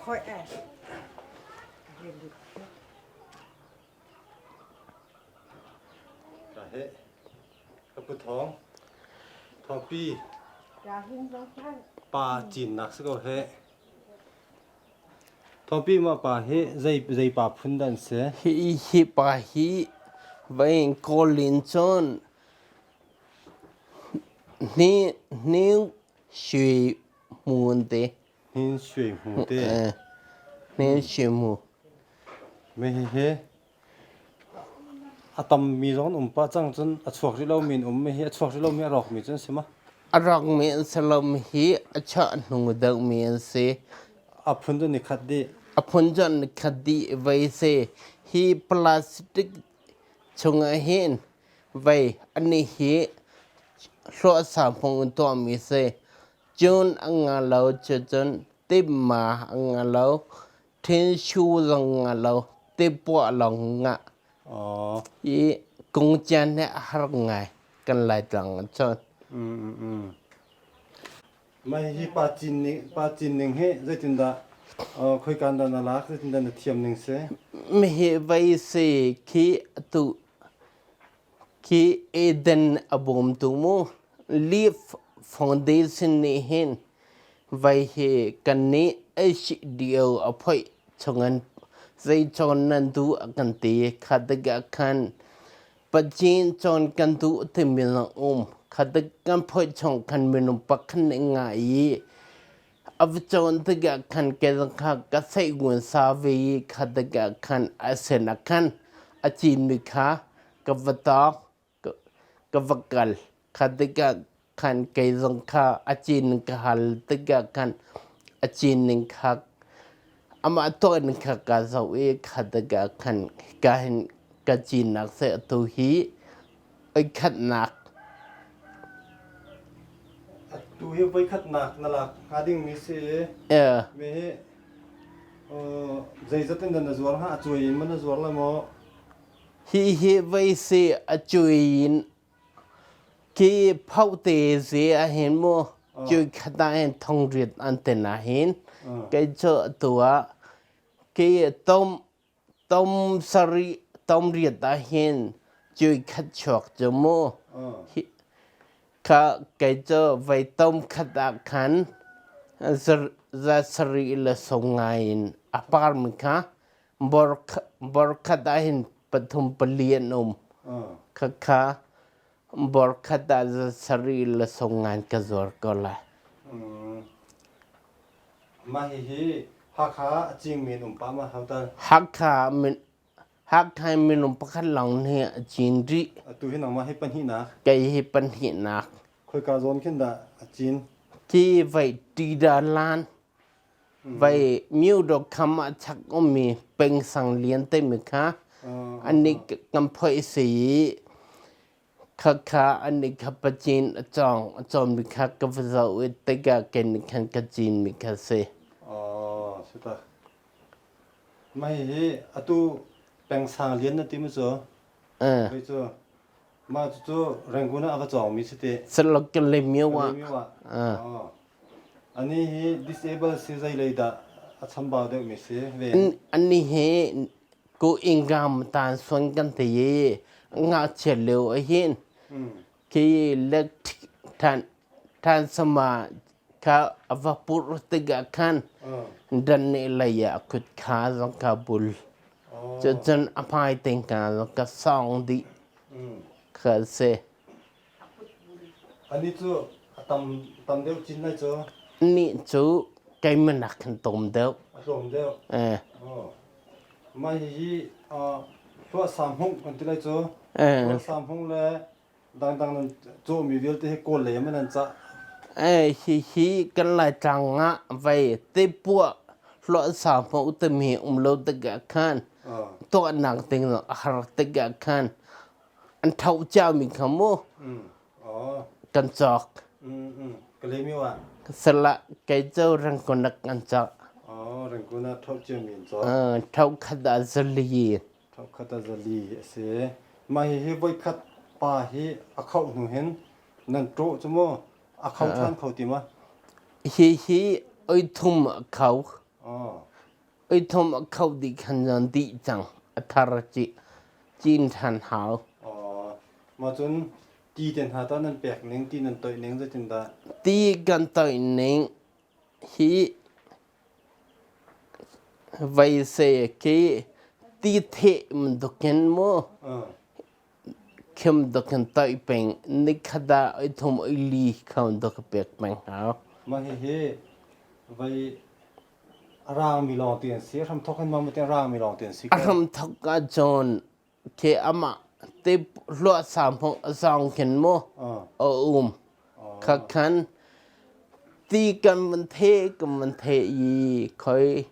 Khoi eh. Ka he. Ka pu thawng. Thawngpi. Pa cinnak si ko he. Thawngpi ma pa hi zei zei pa phun dah an si? Hi hi pa hi vein Kawlin cun hni hniu sui mu an ti. Hnin sui mu te. Hnin sui mu. Me hi hi a tam mi zong um pa cang cun a chuak rih lo mi um mi hi a chuak rih lo mi a rawk mi cun si ma? A rawk mi an si lo mi hi a chuah hnu deuh mi an si. A phun cu ni khat dih. A phun cu ni khat dih vei si. Hi plastic chungah hin vei ani hi hluah hmung in tuahmi si. Cun a nga lo cucun timma a nga lo, thinshu zong nga lo, tipuah lawng nga. I kungcian he a har ngai kan Laitlang ahcun. Mah hihi pa cin ning pa cin ning hi zeitindah khoikan dah na lak zeitindah na thiam ning si? Mihi vei si khi atu Khi Eden a bawmtu mu Leaf Foundation nih hin vai hi kannih HDO a phoih chungin zei cawn nan duh a kan ti. Kha tikah khan Pathian cawn kan duh timi zong um. Kha tik kan phoih chung khan minung pakhat nih ngah i a va cawn tikah khan kha ka seihgun sa ve i kha tikah khan a sin ah khan a cinmi kha ka va tawk ka va kal. Kha tikah khan kei zong kha a cin ka hal tikah khan a cin ning kha amah tuah ning kha ka zoh i kha tikah khan ka hin ka cinnak seh atu hi oi khatnak. Atu hi voikhatnak na lak hnga dingmi si i mi hi zeizat in dah na zuar hnga? A cuai in maw na zuar lai maw? Hi hi vei si a cuai in khi phote ze ah hin mu cuai khat ah hin thong riat an ten ah hin kei cu atu ah khi tom tom sarih tom riat ah hin cuai khat chuak cu mu kha kei cu vei tom khat ah khan za sarih le sawm ngai in a par mi kha bor khat ah hin pathum pali an um khakha bor khat ah za sarih le sawm ngan ka zuar ko lai. Mah hihi Hakha a cingmi an um pah ma hautan? Hakha min Hakha minung pakhat lawng nih a cin rih. Atu hi nangmah hi pahnihnak. Kei hi pahnihnak. Khoika zawn khin dah a cin? Ki vai tida lan vai myu do kham a chak ummi pengsang lian te mi kha ani kan phoi si Khakha an i khap a cin a cawng a cawmmi kha ka va zoh i tikah kei nih khan ka cinmi kha si. Oh, si tak. Mah hihi atu pengsang lian na ti mu cu? Eh. Hei cu mah cucu Rangoon ah a va cawngmi si ti. Salok Kalemyo ah. Kalemyo ah. Oh. Ani hi disable si zei lei dah a chambau deuhmi si ve? Ani hi Ku ingam tan suan kan ti i ngakchia lio ahhin khi electric than thansama kha a va purh tikah khan dan nih lei ah kut kha zong kha bul. Cucun a hmai ting ka zong ka sawng dih kha a si. Ani cu a tam tam deuh chin lai cu. Nih cu keimah nak khan tlawm deuh. A tlawm deuh. Eh. Oh. Mah hihi hluah sam hung kan ti lai cu. Eh. Hluah sam hung le dangdang nan cawhmi vialte hi kawl lei ah nan cah. Eh hihi kan Laitlang ah vei tipuah hluah sam hung timi um lo tikah khan tuahnak ding a har tikah khan an tho ciami kha mu kan cawk. Kalemi ah? Sala kei cu Rangoon ah kan cawk. Oh, Rangoon ah tho ciami an cawk. Tho khat ah zali. Tho khat ah zali a si. Mah hihi voikhat pa hi a khoh hnu hin nan ṭawh cu mu a kho ṭhan kho ti ma? Hihi oi thum a kho. Oh. Oithum a kho dih khan zon dih cang. A thar ci cin ṭhan hau. Mah cun ti te hna tah nan pek ning, ti nan toih ning zeitindah? Ti kan toih ning hi vei se khi ti theh bantukin mu khim tukin toih peng nikhat ah oi thum oi li kho tuk pek peng hau. Mah hihi vei a raangmi lawng ti an si. Hramthok in mah te raangmi lawng ti an si ko. A hramthok ahcun khi amah te hluah sa hmong a zawng khin mu a um. Kha khan ti kan van the kan van the i khoi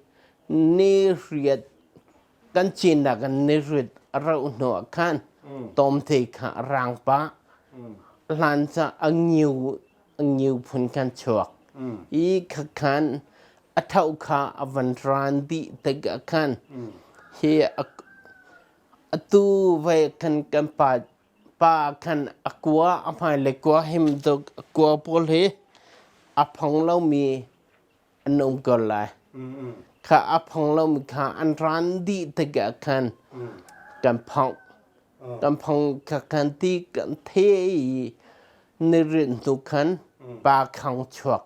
ni riat kan cinnak in ni riat a rauh hnu ah khan tawmte kha a rang pah. Hlan ca a ngiu a ngiu phun khan chuak. I khakhan a tho kha a van ran dih tikah khan hi atu ve khan kan pa pa khan a kua a hmai le kua him tuk a kua pawl hi a phong lomi an um ko lai. Kha a phong lomi kha an ran dih tikah khan kan phongh. Kan phong kha khan ti kan the i ni rin hnu khan pa khang chuak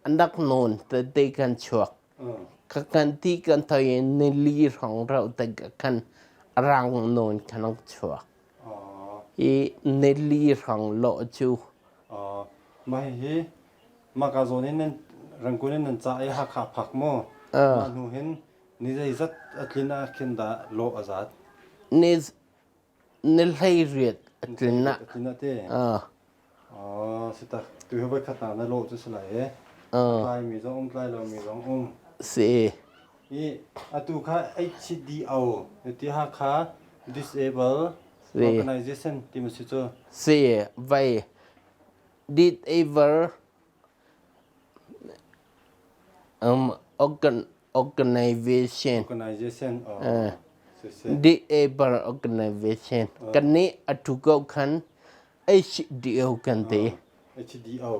an rak nawn tete kan chuak. Kha kan ti kan thoi i nili hrawng rauh tikah khan rang nawn khan an chuak. I nili hrawng lawh cu. Mah hihi maka zawn in nan Rangoon in nan ca i Hakha phak maw? Mah hnu hin ni zeizat a tlin ah khin dah lawh a zat? Ni ni 18 a tlin ah. A tlin ah te. Si tak. Tu hi voi khat na lawh cu si lai e. Tlai mi zong um tlai lo mi zong um. Si. I atu kha HDO ti Hakha Disable Organization ti ma si cu. Si vai Disable organ organization. Organization. Disable organization. Kan nih a tu ko khan HDO kan ti. HDO.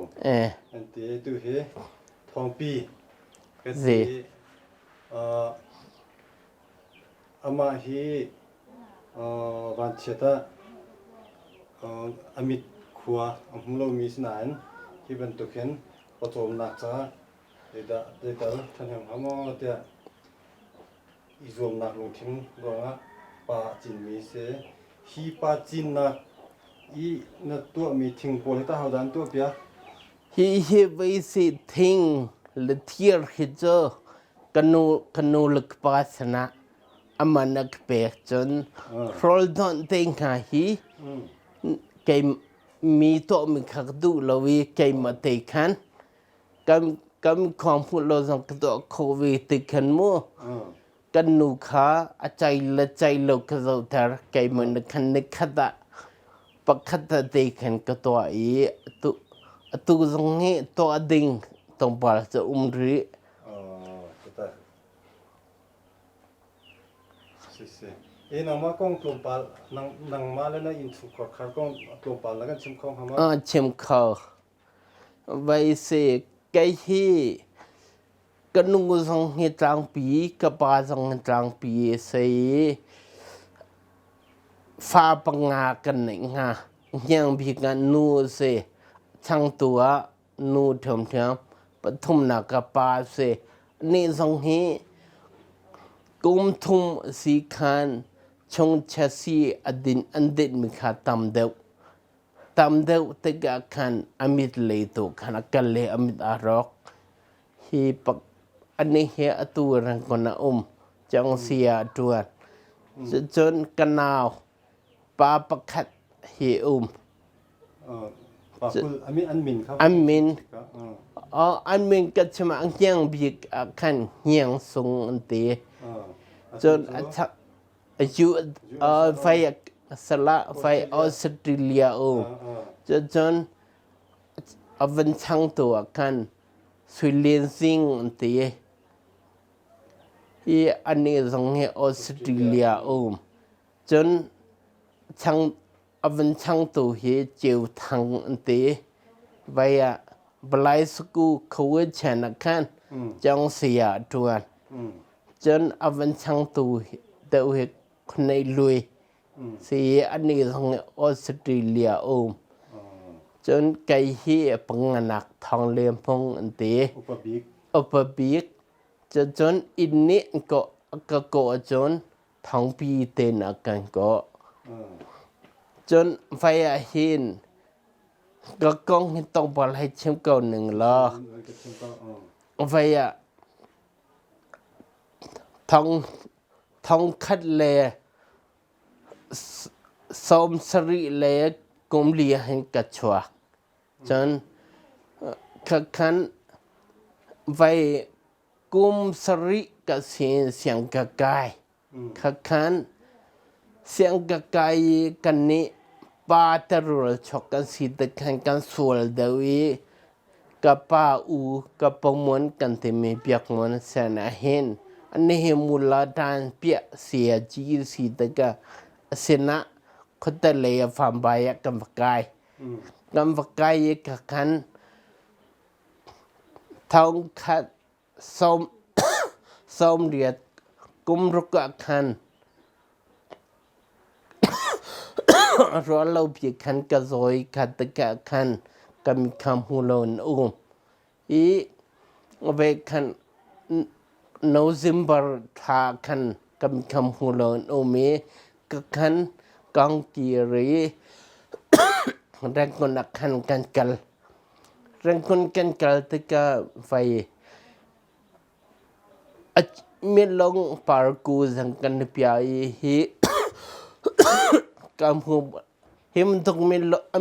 Kan ti tu hi thawngpi kan ti. Amah hi vanchiat ah a mit khua a hmu lomi si nain hi bantuk hin pawcawmnak caah Zeidah zeital ṭhahnem hnga maw tiah i zuamnak lungthin ruangah pa a cinmi si. Hi pa cinnak i na tuahmi thing pawl hi tah hodah an tuahpiak? Hi hi veisi thing le thir hi cu ka nu ka nu le ka pa sinah aman a ka pek cun hrawl dawnh te hna hi kei mi tuahmi kha ka duh lo i keimah te khan kan kan khuang hmuh lo zong ka tuah kho ve ti khan mu kan nu kha a chai le chai lo ka zohter keimah na khan ni khat ah pakhat ah te khan ka tuah i atu atu zong hi tuah ding tlawmpal cu um rih. Si E nangmah kong tlawmpal nangmah le na innchungkhar khar kong tlawmpal na kan chim kho hnga ma? Chim kho. Vai si kei hi ka nu zong hi tlangpi ka pa zong hi tlangpi a si i fa panga kan neih hnga. Hniang bik ah nu a si. Changtu ah nu ṭhiamṭhiam. Pathumnak ah pa a si. Nih zong hi kum thum a si khan chungchia si a din an dinhmi kha tam deuh. Tam deuh tikah khan a mit lei tu khan a kal i a mit aa rawk. Hi pak anih hi atu Rangoon a um. Cangsi ah a ṭuan. Cucun ka nau pa pakhat hi um. An min kha An min an min ka chim ah Hniang Bik ah khan Hniang Sung an ti. Cun a Fai salah fai Australia um. Cucun a van changtu ah khan Sui Lian Zing an ti. Hi anih zong hi Australia um. Cun chang a van changtu hi Ceu Thang an ti. Vai ah Balai Suku Khawi chan ah khan. Cong saya a ṭuan. Cun a van changtu deuh hi Khunei Lui si i anih zong hi Australia um. Cun kei hi panganak Thawng Lian Hmung an ti. Upa bik. Upa bik. Cun inn nih ka kawh ahcun thongpi tein a kan kawh. Cun vai ah hin ka kong hi tongpal hei chim ko ning law vai ah thong thongkhat le 70 le kum li hin ka chuak. Cun khakhan vai kum sarih ka si siang ka kai. Khakhan siang ka kai i kannih pa terul chok kan si te khan kan sual deuh i ka pa u ka pamuan kan timi biakmuan sen ah hin anihi mula dan piah sia ci si te ka sinah khuate lei a fambai ah kan va kai. Kan va kai i khakhan Thongkhat 80 kum ruk ah khan ruahlopi khan ka zaw i kha tikah khan ka mitthlam hmu lo in um. I ve khan November thla khan ka mitthlam hmu lo in um i ka khan kangkir i Rangoon ah khan kan kal. Rangoon kan kal tikah vei milong parku zong kan i pia i hi ka hmu hi bantuk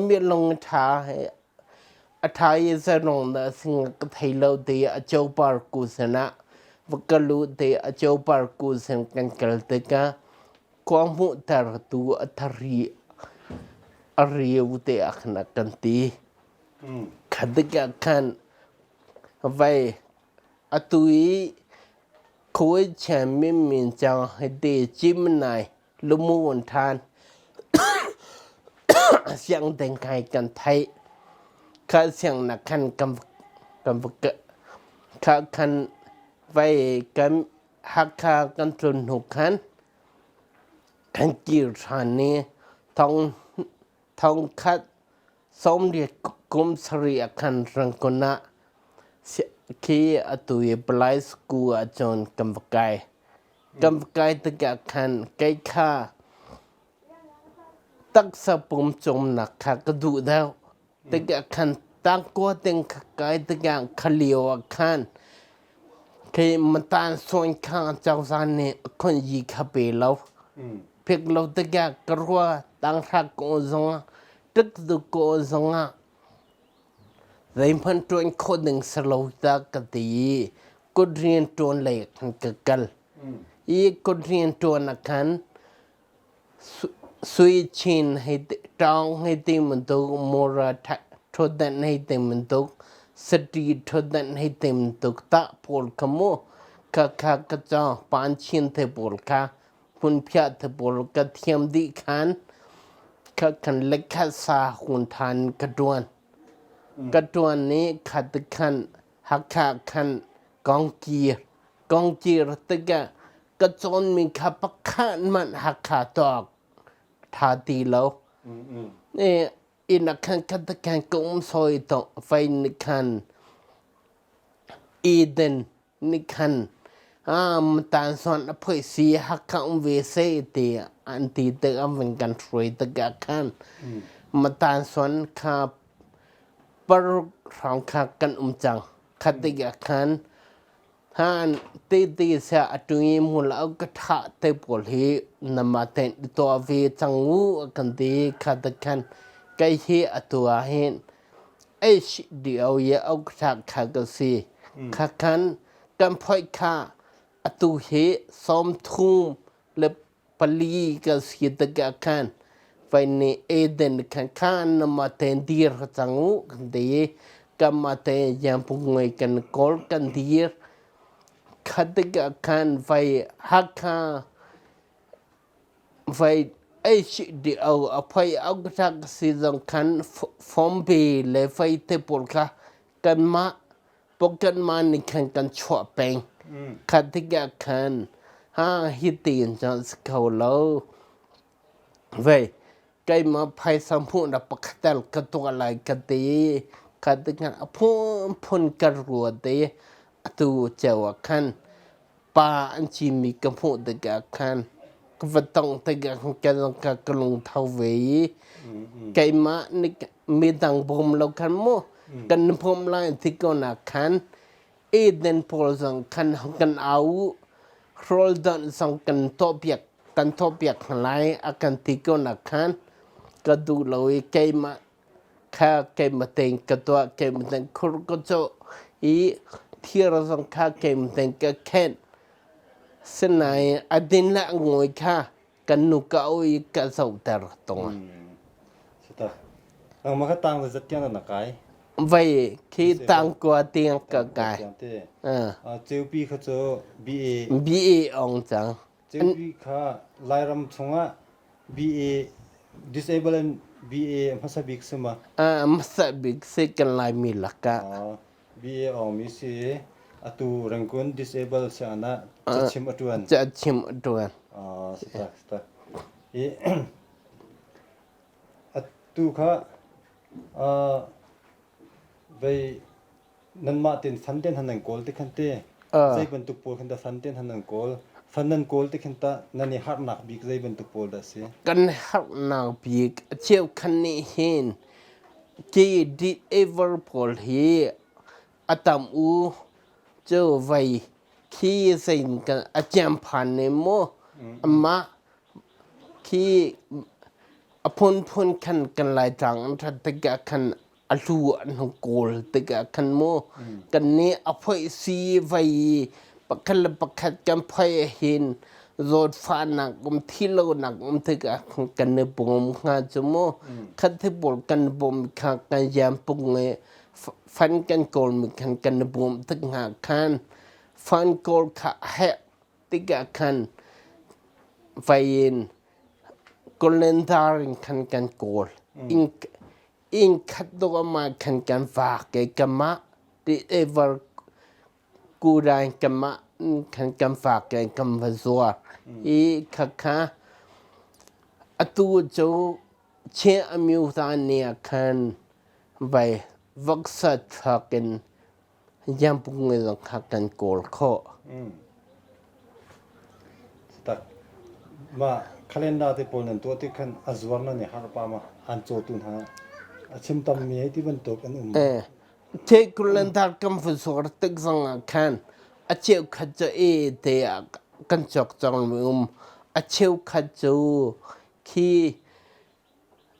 milong ṭha a ṭha i zeirong dah a si ka thei lo ti a co parku sinah va ka luh ti a co parku sin kan kal tikah khua hmuhtertu a thari a riu te ah khan a kan ti. Kha tikah khan vai atu i khuai chian minmin cang hiti Gemini lumu an ṭhan siang deng kai kan theih. Kha siang nak khan kan kan kha khan vai kan Hakha kan tlun hnu khan kan kir ṭhan i thongkhat 80 kum sarih ah khan Rangoon ah khi atu i Palai School ahcun kan va kai. Kan va kai tikah khan kei kha taksa pum cawmnak kha ka duh deuh. Tikah khan tangkua ding kha kai tikah kha lio ah khan khi matan sawn kha cozah nih a khon yi kha pe lo. Pek lo tikah ka rua tanghra ko zongah tuk du ko zongah zeihmanh ṭuan khawh ding si lo ta ka ti i kut rian ṭuan lei khan ka kal. I kut rian ṭuan ah khan Sui Chin hei ṭawng hei ti bantuk, mura ṭhutdan hei ti bantuk, sati ṭhutdan hei ti bantuk tah pawl kha mu khakha ka cawng pan chin te pawl kha hmunphiah te pawl ka thiam dih khan khakhan lekha sa hun than ka ṭuan. Ka ṭuan i khat khan Hakha khan kongkir kongkir tikah ka cawnmi kha pakhat hmanh Hakha tuak ṭha ti lo. Inn ah khan khat khan ka um sawi to fei nih khan Eden nih khan matan suan a phoih si Hakha um ve seh ti an ti tik an van kan hruai tikah khan matan suan kha paruk hrawng kha kan um cang. Khat tikah khan han tete sia a ṭung i hmul a ka thah te pawl hi nama ten i tuah ve cang u a kan ti. Kha te khan kei hi atu ah hin HDO i a ka kha ka si. Kha khan kan phoih kha atu hi 34 ka si tikah khan fai nih Eden khan khan nama ten dir cang u kan ti i kanmah te Yangpu ngei kan kawl kan dir. Kha tikah khan fai Hakha fai HDO a phai au si zong khan form B le fai te pawl kha kanmah Pocket money khan kan chuah peng. Kha tikah khan ha hi tiin cun si kho lo. Vei keimah phaisa hmuhnak pakhat tal ka tuah lai ka ti. Kha tikhan a phunphun ka ruat i atu ceu ah khan pa an cimi ka hmuh tikah khan ka va tongh tikah khan ka lungtho ve i keimah nih midang bawm lo khan mu kan bawm lai ti ko nak khan Eden pawl zong khan kan au rawl donh zong kan tuahpiak kan tuahpiak hna lai a kan ti ko nak khan ka duh lo i keimah kha keimah tein ka tuah keimah tein khur ka cawh i thir zong kha keimah tein ka khenh sinain a din le a ngawi kha kan nu ka au i ka zohter tung. Sata. Nangmah kha tang zat tiang na kai. Vai khi tang kua tiang ka kai. Ceupi kha cu BA BA ong cang. Ceupi kha Lairam chungah BA disable and BA hmasa bik si ma? Hmasa bik si kan Laimi lakah. BA awngmi si atu Rangoon disable sianginn ah cachim a ṭuan. Cachim a ṭuan. Si tak si tak. I atu kha vei nanmah ten fan ten han nan kawl te khan te zei bantuk pawl khan dah fan ten han nan kawl fan nan kawl te khan ta nan i harnak bik zei bantuk pawl dah si? Kan harnak bik a cheu khan nih hin Ki ever pawl hi a tam u cu vei khi zein kan a ciamphan ne maw amah khi a phunphun khan kan Laitlang an ṭhat tikah khan a hlu an hung kawl tikah khan mu kan nih a phoih si vei i pakhat le pakhat kan phoih ahhin zawtfahnak um thilonak um tikah kan i bawm hnga cu mu khat thi pawl kan bawm kha kan yam pung i fan kan kawl mi khan kan i bawm tik hnga khan fan kawl kha heh tikah khan vei in Kolendar in khan kan kawl inn khat dawh ama khan kan vak i kamah ti ever kurain kamah khan kan vak i kan va zuar i khakha atu cu Chin amyota ni ah khan vai voksa truck in Yampung zong kha kan kawl khawh. Tak. Mah calendar te pawl nan tuah tik khan a zuar nan i harh pa ma an cawtu hna a chim tam mi hei ti bantuk an um. Eh, the calendar kan vun zuar tik zong ah khan a cheukhat cu e te ah kan cawk cang mi um a cheukhat cu khi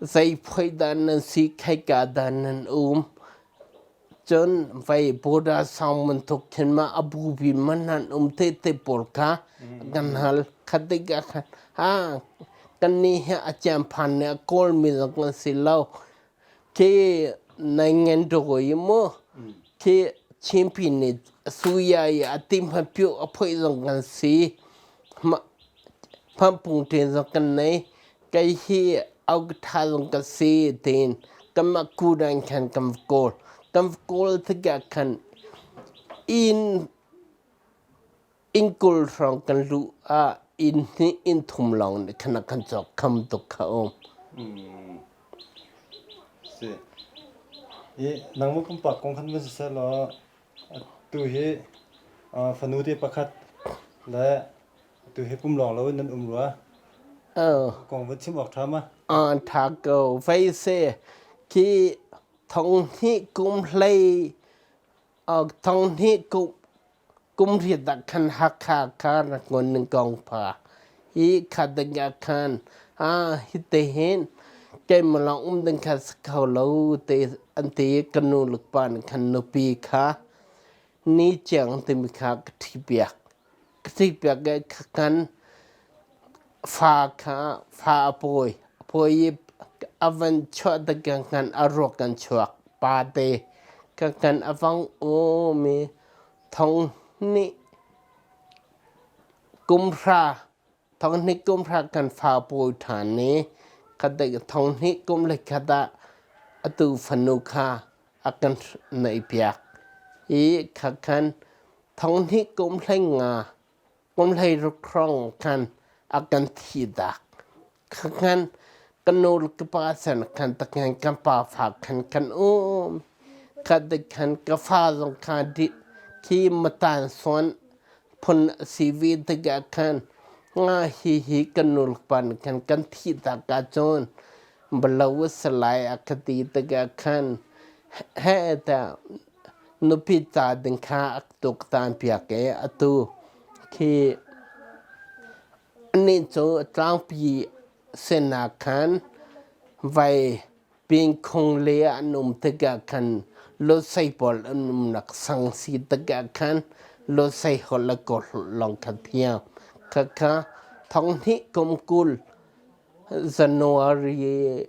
Zei phoih dah nan si, khoika dah nan um? Cun vei border sang bantuk khin ma a bupi man nan um te te pawl kha kan hal. Kha tikah khan ha kannih hi a ciamphan nih a kawlmi zong kan si lo. Khi naingan dawi mu khi Chinpi nih suya i a tim hmapio a phoih zong kan si. Hmampung te zong kan nei. Kei hi aukṭha zong ka si tiin kanmah kudan khan kan va kawl. Kan va kawl tikah khan inn inn 20 hrawng kan luh ah inn hnih inn thum lawng nih khan a kan cawk kham tuk kha um. Si. I nangmah pumpak kong khan van siseh law atu hi fanu te pakhat le Atu hi pum lawng lo in nan um rua. Kong van chim awk ṭha ma? Ṭha ko. Vei se khi thong hnih kum hlei thong hnih kum kum riat ah khan Hakha kha rak ngon ning kong pha. Hi kha ding ah khan hi te hin keimah lawng um ding kha si kho lo te an ti ka nu le pa nih khan nupi kha ni ciang timi kha ka ṭhi piak. Ka theihpiak i kan fa kha fa a pawi. A pawi i a van chuah tikah khan a ruak kan chuak. Pate ka kan a vang um i thong hnih kum hra thong hnih kum hra kan fa pawi ṭhan i khatik thong hnih kum le khat ah atu fanu kha a kan neihpiak. I khakhan thonghnih kum hlei nga kum hlei ruk hrawng khan a kan thi dak. Khakhan ka nu le ka pa san khan takhan kan pa fa khan kan um. Khat khan ka fa zong kha di khi matan suan phun a si ve tikah khan nga hi hi kan nu le pa nih khan kan thih tak ahcun balo a si lai a ka ti tikah khan heh tiah nupi ca ding kha a tuktan piak i atu khi anih cu tlangpi sinak khan vai Pingkhung le an um tikah khan Lusei pawl an umnak sang si tikah khan Lusei holh le Kawl holh lawng kha thiam. Khakha thonghnih kum 20 January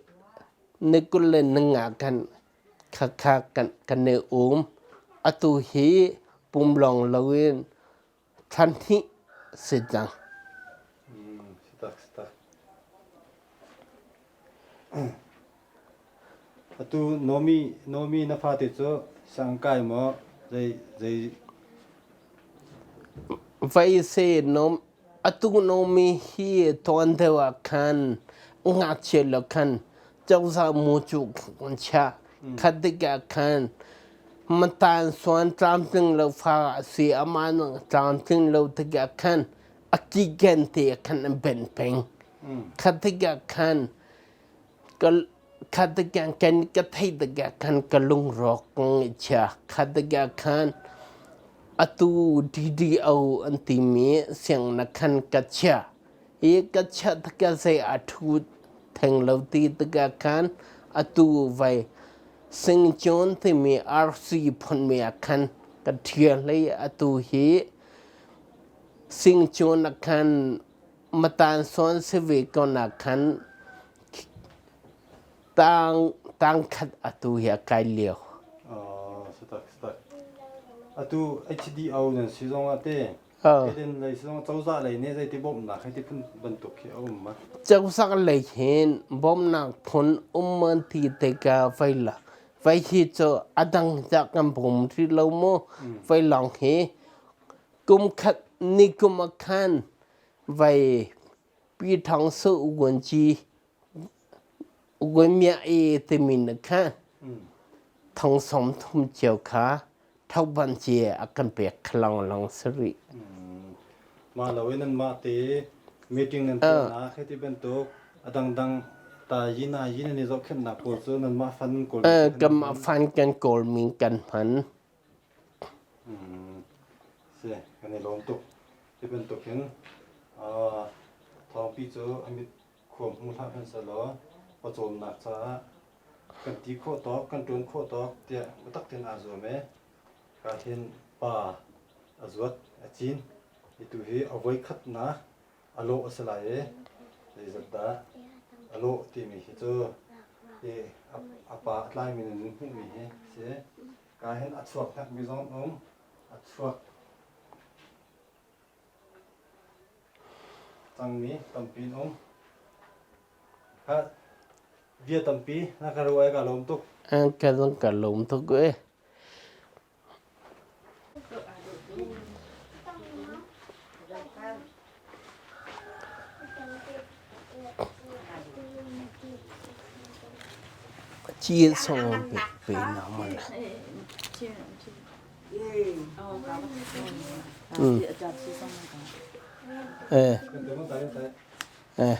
ni 25 khan khakha kan i um. Atu hi pumlawng loin thlan hnih si cang. Atu Nomi Nomi na fate cu sangkai maw zei zei Vai se nom atu nomi hi tuan deuh ah khan ngakchia lo khan cozah mu cu kan chia khat tikah khan matan suan tlamtling lo fa a si ama tlamtling lo tikah khan a kiken te khan an ben peng khat tikah khan ka khat tikah kan ka thei tikah khan ka lungrawk chia khat tikah khan atu DDO an timi siang na khan ka chia Hi ka chiah tikah zei a ṭhu theng lo ti tikah khan atu vai Singcun timi RC phunmi ah khan ka ṭhial i atu hi Singcun ah khan matan sawn si ve ko nak khan tang tang khat atu hi a kai lio. Oh, sitak sitak. Atu HDO nan si zong ah te Eden lei zong cozah lei nih zeiti bawmhnak hei ti phun bantuk khi a um ma? Cozah lei hin bawmhnak phun um an ti tikah vei la vei hi cu a dang dah kan bawm rih lo mu vei lawng hi kum khat ni kum ah khan vei Pi Thang Su Vuanci Vuanmia i timi na khan thong 30 cio kha thoban cia a kan pek khalong si rih. Mah lo in anmah te meeting nan tuahnak hei ti bantuk a dangdang ta yi na yi nan i zohkhenhnak pawl cu nanmah fan kawl Kanmah fan kan kawl mi kan hman. Si, kan i lawm tuk. Hi bantuk hin thawngpi cu a mit khua hmu hlah hmanh sehlaw pawcawmnak caah kan ti khawh tawk, kan ṭuan khawh tawk tiah biatak tein aa zuam i ka hin pa a zuat, a cin. Hi tu hi a voikhatnak a lawh a si lai i zeizat dah a lawh timi hi cu hi a pa a tlaimi nan hmuhmi hi si. Ka hin a chuak hnekmi zong an um, a chuak cangmi tampi an um. Kha bia tampi na ka ruah i ka lawm tuk. Ka zong ka lawm tuk e. Ci song pe pe na man. Eh. Eh.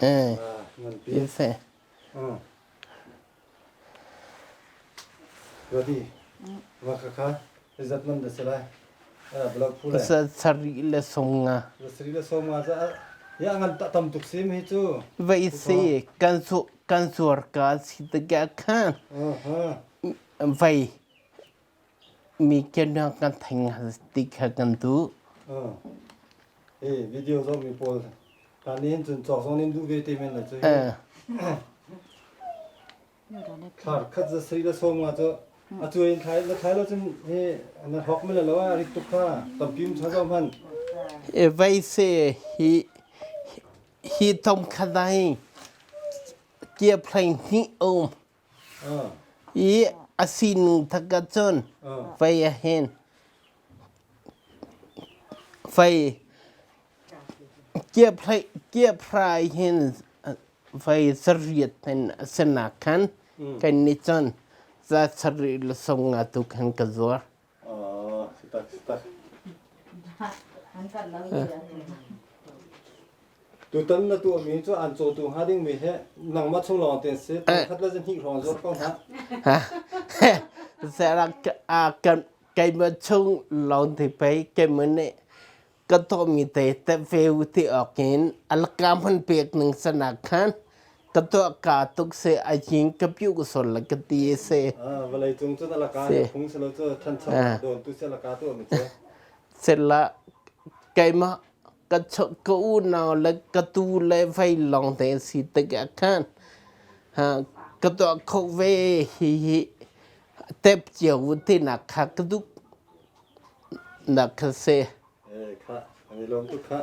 Eh. Yese. Ready. Wa kha kha. Izat man da sila. Sarih le 50. Sarih le 50 za ya ngan ta tam tuk sim hi cu. Vai si kan su Kan zuar ka si tikah khan vei mi kenah kan theng ti kha kan duh. Hey, video zoh mi pawl kan nih cun cawk zong nin duh ve te men la cu. Thar khat za sari le sawm nga cu a cuai in thlai na thlai lo cun hi na hawk men lo a rit tuk kha tampi um cha zo hman. Vei se hi hi tom khadai kia phlai hnih um i a sining thaka cun vei a hin vei kia phlai kia phrai hin vei zariat hin a sinak khan kan ni cun za sarih le sawm nga tu khan ka zuar. Tutan na tuahmi cu an cawtu hnga dingmi he nangmah chung lawng te si khat le zahnih hrawng zuar ko hna. Zerak a kan keimah chung lawng te pei keimah nih ka tuahmi te te veu ti awk in alaka hman pek ning sanak khan ka tuah ka tuk se a jing ka piu ka sol la ka ti se. Vawlei cung cun alaka phung selo cu thancho don tu se alaka tu mi cu. Sela keimah ka ka unau le ka tu le vei lawng te si tikah khan ka tuah kho ve hi hi tep cio ti nak kha ka duh nak kha si. Eh kha ani lawm tuk kha.